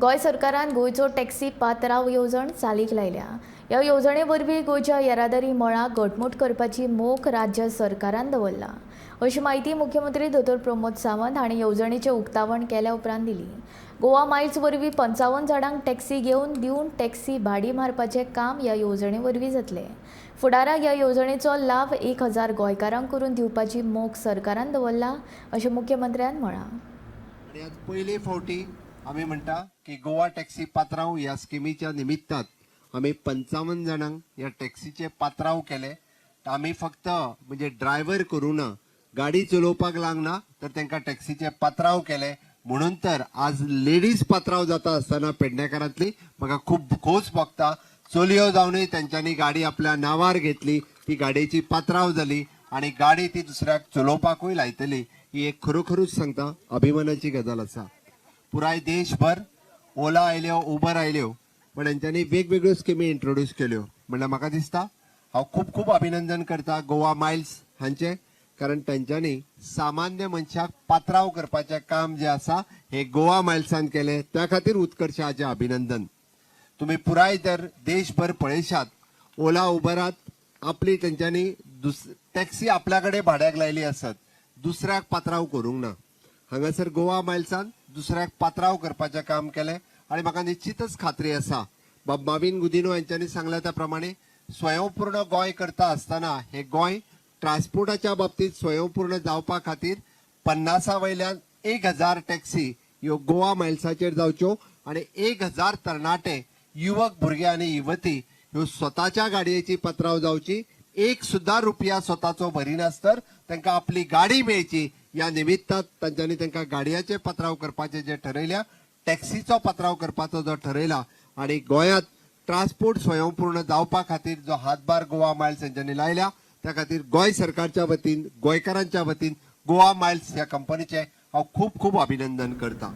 गोंय सरकारान गोंयचो टॅक्सी पात्रांव येवजण चालीक लायल्या. ह्या येवजणे वरवीं गोंयच्या येरादारी मळाक घटमूट करपाची मोख राज्य सरकारान दवरला, अशी म्हायती मुख्यमंत्री दोतोर प्रमोद सावंत हांणी येवजणेचें उक्तावण केल्या उपरांत दिली. गोवा मायल्स वरवीं 55 जाणांक टॅक्सी घेवन दिवन टॅक्सी भाडी मारपाचें काम ह्या येवजणे वरवीं जातलें. फुडाराक ह्या येवजणेचो लाव 1000 गोंयकारांक करून दिवपाची मोख सरकारान दवरला, अशें मुख्यमंत्र्यान म्हळां. आनी आज पयले फावटी आमी म्हणटा की गोवा टॅक्सी पात्रांव ह्या स्किमीच्या निमित्तान आमी 55 जाणांक ह्या टॅक्सीचे पात्रांव केले. आमी फक्त म्हणजे ड्रायव्हर करूं ना, गाडी चलोवपाक लागना, तर तांकां टॅक्सीचे पात्रांव केले. म्हणून तर आज लेडीज पात्रांव जाता आसतना पेडणेकारांतली म्हाका खूब खोस भोगता. चलयो जावनूय तेंच्यांनी गाडी आपल्या नांवार घेतली, ती गाडयेची पात्रांव जाली आनी गाडी ती दुसऱ्याक चलोवपाकूय लायतली. ही एक खरोखरूच सांगता, अभिमानाची गजाल आसा. पुराय देशभर ओला आयल्यो, उबर आयल्यो, पण हेंच्यांनी वेगवेगळ्यो स्किमी इंट्रोड्यूस केल्यो. म्हणल्यार म्हाका दिसता हांव खूब खूब अभिनंदन करता गोवा मायल्स हांचें, कारण तेंच्यांनी सामान्य मनशाक पात्रांव करपाचें काम जें आसा हें गोवा मायल्सान केलें. त्या खातीर उत्कर्षाचें अभिनंदन. तुम्ही पुराय जर देशभर पळयशात, ओला उबरात आपली तेंच्यांनी टॅक्सी आपल्या कडेन भाड्याक लायली आसत, दुसऱ्याक पात्रांव करूंक ना. हांगासर गोवा मायल्सान दुसऱ्याक पात्रांव करपाचें काम केलें आनी म्हाका निश्चितच खात्री आसा, बाब माविन गुदिनो हांच्यांनी सांगल्या त्या प्रमाणे स्वयंपूर्ण गोंय करता आसतना हे गोंय ट्रान्सपोर्टाच्या बाबतींत स्वयंपूर्ण जावपा खातीर 50 वयल्यान 1000 टॅक्सी ह्यो गोवा मायल्साचेर जावच्यो आनी 1000 तरणाटे युवक, भुरगे आनी युवती ह्यो स्वताच्या गाडयेची पत्राव जावची, एक सुद्दां रुपया स्वताचो भरिनासतर तांकां आपली गाडी मेळची. ह्या निमित्तान तांच्यांनी तांकां गाडयाचे पत्राव करपाचे जे ठरयल्या, टॅक्सीचो पत्राव करपाचो जो ठरयला आनी गोंयांत ट्रान्सपोर्ट स्वयंपूर्ण जावपा खातीर जो हातभार गोवा मायल्स हेंच्यांनी लायल्या, त्या खातीर गोंय सरकारच्या वतीन, गोंयकारांच्या वतीन गोवा मायल्स ह्या कंपनीचे हांव खूब खूब अभिनंदन करता.